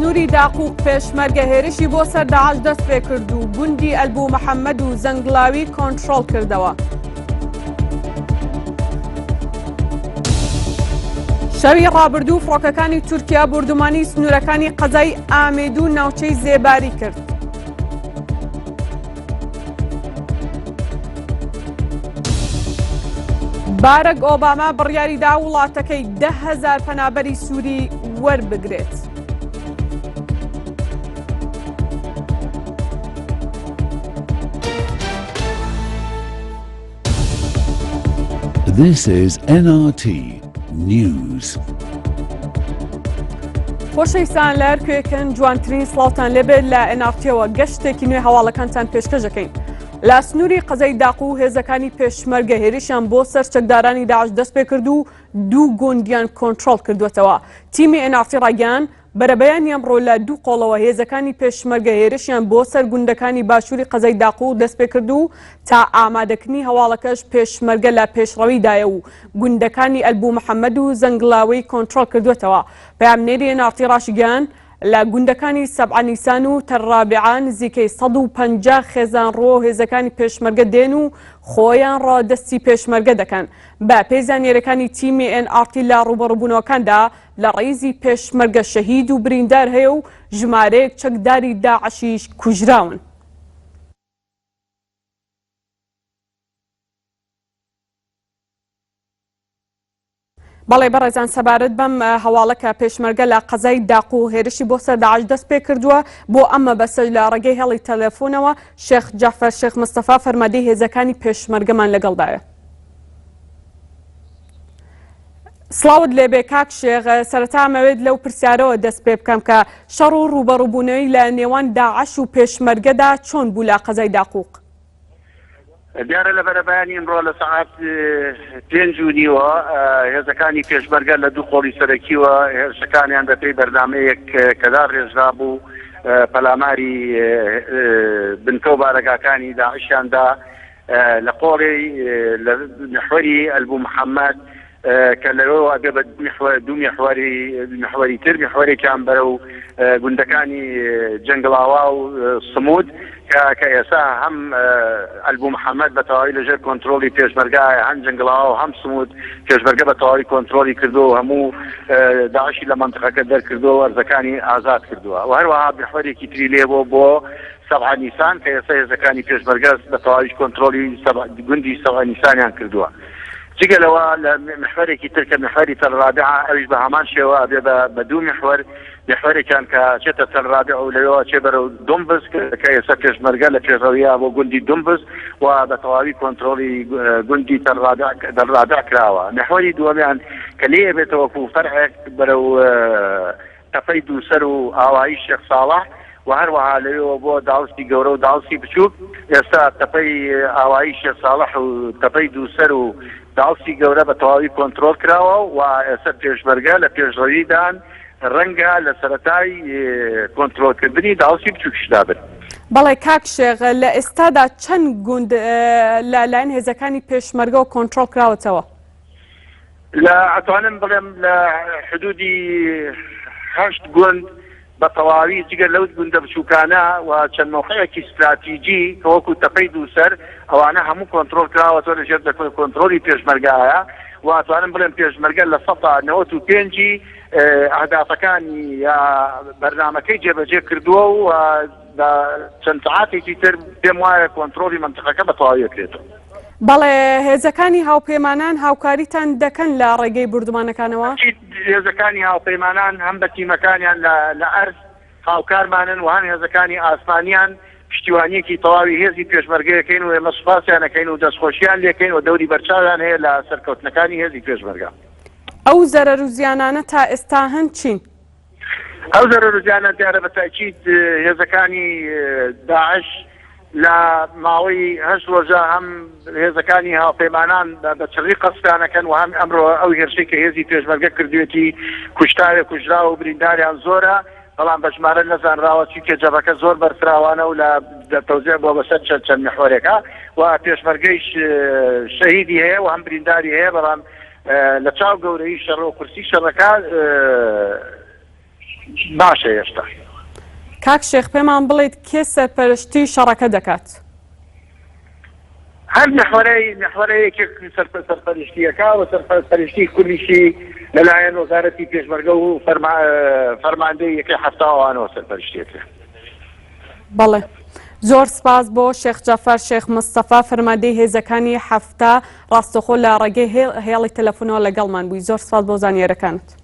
سنووری داقوق پێشمەرگە هێرشی بۆ سەر داعش دەست پێکرد و گوندی ئەلبوو محەممەد و زەنگلاوی کۆنترۆڵ کردەوە. شەوی ڕابردوو فڕۆکەکانی تورکیا بۆردومانی سنوورەکانی قەزای ئامێد و ناوچەی زێباری کرد. بارەک ئۆباما بڕیاریدا وڵاتەکەی 10هزار پەنابەری سووری وەربگرێت. This is NRT News. خۆشەویستان لە هەر کوێکن جوانترین سڵاوتان لێبێت لە NRT-ەوە گەشتێکی نوێ هەواڵەکانتان پێشکەش دەکەین. لە سنووری قەزای داق و هێزەکانی پێشمەرگە هێرشیان بۆ سەر چەکدارانی داعش دەست پێ کرد و دوو گوندیان کۆنترۆڵ کردووەتەوە. تیمی NRT ڕایگەیاند، بەرەبەیانی ئەمڕۆ لە دوو قۆڵەوە هێزەکانی پێشمەرگە هێرشیان بۆ سەر گوندەکانی باشووری قەزای داقوق دەستپێکرد و تا ئامادەکردنی هەواڵەکەش پێشمەرگە لە پێشڕەویدایە و گوندەکانی ئەلبو محەمەد و زەنگلاوەی کۆنترۆڵ کردووەتەوە. پەیامنێری ئێن ئاڕ تی ڕاشیگەیاند، لە گوندەکانی سەبعە نیسان و تەلڕابیعە نزیکەی 150 خێزان ڕووەو هێزەکانی پێشمەرگە دێن و خۆیان ڕادەستی پێشمەرگە دەکەن. بە پێی زانیاریەکانی تیمی ئێن ئاڕ تی لە ڕووبەڕووبوونەوەکاندا لە ڕیزی پێشمەرگە شەهید و بریندار هەیە و ژمارەیەک چەکداری داعشیش کوژراون. بەڵێ بەڕێزان سەبارەت بەم هەواڵە کە پێشمەرگە لە قەزای داق و هێرشی بۆ سەر داعش دەست پێ کردووە بۆ ئەم مەبەستەش لە ڕێگەی هێڵی تەلەفۆنەوە شێخ جەعفەر شێخ مستەفا فەرمادەی هێزەکانی پێشمەرگەمان لەگەڵدایە. سڵاوت لێبێ کاک شێخ، سەرەتا ئەمەوێت لەو پرسیارەوە دەست پێ بکەم کە شەڕ و ڕووبەڕووبوونەوەی لە نێوان داعش و پێشمەرگەدا چۆن بوو لە قەزای داقوق؟ دیارە لە بەرەبەیانی ئمڕۆ لە سەعات پێنج و نیوە هێزەکانی پێشمەرگە لە دوو قۆڵی سەرەکیوە هێرشەکانیان بەپێی بەرنامەیەک کە داڕێژرابوو پەلاماری بنکە و بارەگاکانی داعشیان دا لە قۆڵی لە میحوەری ئەلبو محەممەد کە لەوێوە ئەبێ بە دوو میحوەری میحوەری تر میحوەرێکیان بەرەو گوندەکانی جەنگڵاوا و سمود کە کە ئێستا هەم ئەلبو محەممەد بە تەواوی لەژێر کۆنترۆڵی پێشمەرگە هەم جەنگڵاوا و هەم سمود پێشمەرگە بە تەواوی کۆنترۆڵی کردووە و هەموو داعشی لە مەنتقەکە دەرکردووە و ئەرزەکانی ئازاد کردووە و هەروەها میحوەرێکی تری لێ بۆ بۆ سەبعە نیسان کە ئێستا هێزەکانی پێشمەرگە بە تەواویش کۆنترۆڵی گوندی سەبعە نیسانیان کردووە. جگە لەوە لە میحوەرێکی تر کە میحوەری تەل ڕابعە ئەویش بە هەمان شێوە ئەبێ بە دوو میحوەر، میحوەرێکیان کە ئەچێتە تەل ڕابع و لەوێوە ئەچێ بەرەو دومبز کە ئێستا پێشمەرگە لە پێشڕەویە بۆ گوندی دومبز و بە تەواوی کۆنترۆڵی گوندی تەل ڕابع کراوە. میحوەری دووەمیان کە لێی ئەبێتە وەکوو فەرعێک بەرەو تەپەی دووسەر و ئاوایی شێخ ساڵح و هەروەها لەوێوە بۆ داڵسی گەورە و داڵسی بچووک، ئێستا تەپەی ئاوایی شێخ ساڵح و تەپەی دووسەر و داڵسی گەورە بە تەواوی کۆنترۆڵ کراوە و ئێستا پێشمەرگە لە پێشڕەویدان، رەنگە لە سەرەتای کۆنترۆڵکردنی داڵسی بچووکیشدا بن. بەڵێ کاک شێخ، لە ئێستادا چەند گوند لە لایەن هێزەکانی پێشمەرگەوە کۆنترۆڵ کراوەتەوە؟ لە ئەتوانم بڵێم لە حدودی هەشت گوند بە تەواوی جگە لەو گوندە بچووکانە و چەند مەوقعێکی ستراتیجی کە وەکو تەپەی دووسەر ئەوانە هەموو کۆنترۆڵ کراوەتەوە لە ژێر کۆنترۆڵی پێشمەرگایە و ئەتوانم بڵێم پێشمەرگە لە سەتا نەوەت و پێنجی ئەهدافەکانی یا بەرنامەکەی جێبەجێ کردووە و بە چەند سەعاتێکی تر پێم وایە کۆنترۆڵی مەنتقەکە بە تەواوی ئەکرێتەوە. بەڵێ هێزەکانی هاوپەیمانان هاوکاریتان دەکەن لە ڕێگەی بوردومانەکانەوە؟ ئەکید هێزەکانی هاوپەیمانان هەم بە تیمەکانیان لە لە ئەرز هاوکارمانن و هەم هێزەکانی ئاسمانیان پشتیوانیەکی تەواوی هێزی پێشمەرگەیەکەین و ئێمە سوپاسیان ئەکەین و دەستخۆشیان لێکەین و دەوری بەرچاویان هەیە لە سەرکەوتنەکانی هێزی پێشمەرگە. ئەو زەرەر و زیانانە تا ئێستا هەن چین؟ ئەو زەرەر و زیانە دیارە بە تەئکید هێزەکانی داعش لە ماوەی هەشت ڕۆژە هەم هێزەکانی هاوپەیمانان بە چڕی قەسفیان ئەکەن و هەم ئەمڕۆ ئەو هێرشەی کە هێزی پێشمەرگە کردوێتی کوشتاوێ کوژراو و برینداریان زۆرە بەڵام بە ژمارە نەزانراوە چونکە جەبەکە زۆر بەرفراوانە و لە تەوزیع بووە بەسەر چەند چەند میحوەرێکا و پێشمەرگەیش شەهیدی هەیە و هەم برینداری هەیە بەڵام لە چاو گەورەیی شەڕ و قورسی شەڕەکە. باشە هێشتا. کاک شێخ پێمان بڵێیت کێ سەرپەرشتی شەڕەکە دەکات؟ هەر محوەرەی محوەرە یەکێک سەرپەرشتیەکە و سەرپەرشتی کوردیشی لەلایەن وەزارەتی پێشمەرگە و فەرماندەی یەکەی حەفتاوانەوە سەرپەرشتیەکە. بەڵێ زۆر سپاس بۆ شێخ جەفەر شێخ مستەفا فەرماندەی هێزەکانی حەفتا ڕاستەخۆ لە ڕێگەی هێڵی تەلەفۆنەوە لەگەڵمان بووی زۆر سپاس بۆ زانیارەکانت.